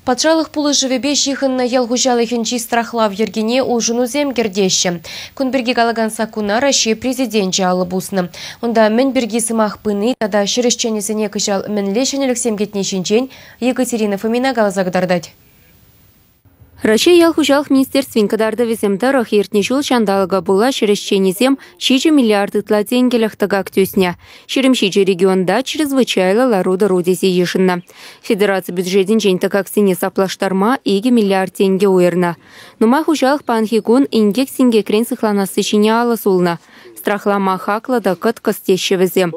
Патшалӑх пулӑшӑвӗпе ҫыхӑннӑ ял хуҫалӑхӗнчи страхлав йӗркине улшӑнусем кӗртеҫҫӗ. Кун пирки калакан саккуна Раҫҫей Президенчӗ алӑ пуснӑ. Унта мӗн пирки сӑмах пыни тата ҫӗр ӗҫченӗсене кӑҫал мӗнле ҫӗнӗлӗхсем кӗтни ҫинчен Екатерина Фомина каласа кӑтартать. Раҫҫей ял хуҫалӑх министерствин кӑтартӑвӗсем тӑрӑх иртнӗ ҫул ҫанталӑка пула ҫӗр ӗҫченӗсем 7 миллиард ытла тенкӗлӗх тӑкак тӳснӗ. 27 регионта чрезвычайлӑ лару-тӑру тесе йышӑннӑ. Федераци бюджетӗнчен тӑкаксене саплаштарма 2 миллиард тенкӗ уйӑрнӑ. Нумай хуҫалӑх паянхи кун инкек-синкекрен сыхланасси ҫине алӑ сулнӑ. Страхлама хаклӑ та кӑткӑс теҫҫӗ вӗсем.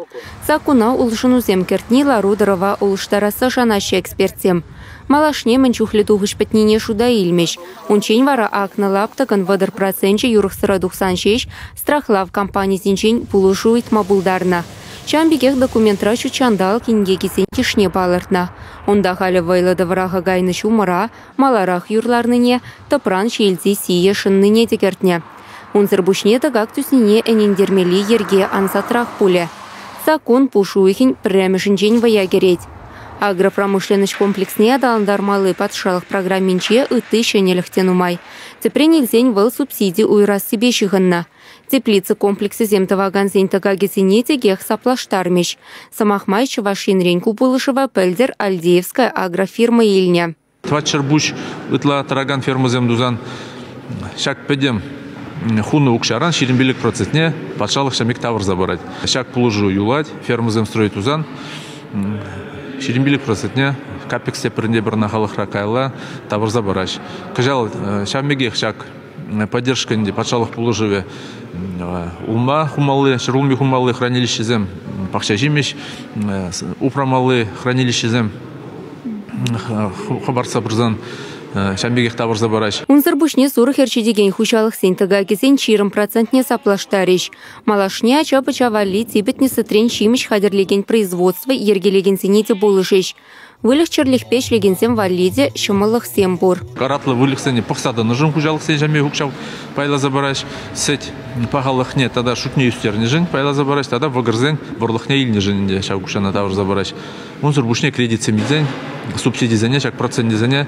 Саккуна улшӑнусем кӗртни лару-тӑрӑва улӑштарасса шанаҫҫӗ экспертсем. Малашне мӗн чухлӗ тухӑҫ пӗтнине шута илмӗҫ. Унччен вара акнӑ лаптӑкӑн 30 проценчӗ юрӑхсӑра тухсан ҫеҫ страхлав компанисенчен пулӑшу ыйтма пултарнӑ. Ҫавӑн пекех документра ҫут ҫанталӑк инкекӗсен йышне палӑртнӑ. Унта халӗ вӑйлӑ тӑвӑраха кайнӑ ҫумӑра, маларах юр ларнине, тӑпран ҫиелти сийӗ шӑннине те кӗртнӗ. Унсӑр пуҫне тӑкак тӳснине ӗнентермелли йӗрке ансатрах пулӗ. Саккун пуш уйӑхӗн пӗрремӗшӗнчен вӑя кӗрет. Агропромышленноҫ комплексне аталантармалли патшалӑх программинче ытти ҫӗнӗлӗх те нумай. Тӗпрен илсен вӑл субсиди уйӑрассипе ҫыхӑннӑ. Теплица комплексӗсем тӑвакансен тӑкакӗсене текех саплаштармӗҫ. Сӑмах май, Чӑваш Енрен ку пулӑшӑва пӗлтӗр Альдеевская агрофирма илнӗ. Тӑватҫӗр пуҫ ытла тӑракан фермӑсем тусан ҫак пӗтӗм хунӑ укҫаран 25 процентне патшалӑх ҫамик тавӑрса парать. Ҫак пулӑшу юлать, фермӑсем строить тусан 25 процентне капекс тепринте пӗр халӑхра каялла тавӑрса параҫ. Кӑҫал ҫав пекех ҫак поддержка ӗнтӗ патшалӑх пулӑшӑвӗ улма хумалли, ҫӗрулми хумалли хранилищӗсем, пахча ҫимӗҫ упрамалли хранилищӗсем хӑпартса пырсан ҫавӑн пекех тавӑрса параҫ. Унсӑр пуҫне сурӑх ӗрчетекен хуҫалӑхсен тӑкакӗсен 20 процентне саплаштарӗҫ. Малашне ача-пӑча валли типӗтнӗ сӗтрен ҫимӗҫ хатӗрлекен производство йӗркелекенсене те пулӑшӗҫ. Выльӑх-чӗрлӗхпе ӗҫлекенсем валли те ҫӑмӑллӑхсем пур. Каратлӑ выльӑхсене пӑхса тӑнӑшӑн хуҫалӑхсен ҫемье укҫа пайласа параҫ, сӗт пахалӑхне тата шутне ӳстернӗшӗн пайласа параҫ тата вӑкӑрсен вӑрлӑхне илнӗшӗн ӗнтӗ ҫав укҫана тавӑрса параҫ. Унсӑр пуҫне кредитсем илсен субсидисене ҫак процентӗсене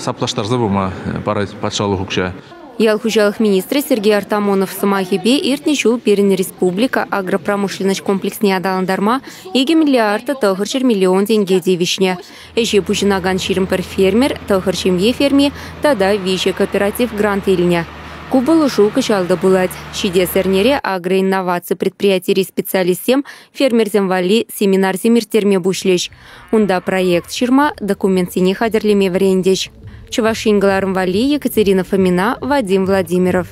саплаштарса пыма парать патшалӑх укҫа. Ял хуҫалӑх министрӗ Сергей Артамонов сӑмахӗпе иртнӗ ҫул пирӗн республика агропромышленноҫ комплексне аталантарма 2 миллиард та 900 миллион тенке тивӗҫнӗ. Ӗҫе пуҫӑнакан 21 фермер, 9 ҫемье ферми тата 3 кооператив грант илнӗ. Ку пулӑшу кӑҫал та пулать. Ҫитес эрнере агроинноваци предприятири специалистсем фермерсем валли семинарсем ирттерме пуҫлӗҫ. Унта проект ҫырма, документсене хатӗрлеме вӗрентӗҫ. Чӑваш Ен кӑларӑм валли Екатерина Фомина, Вадим Владимиров.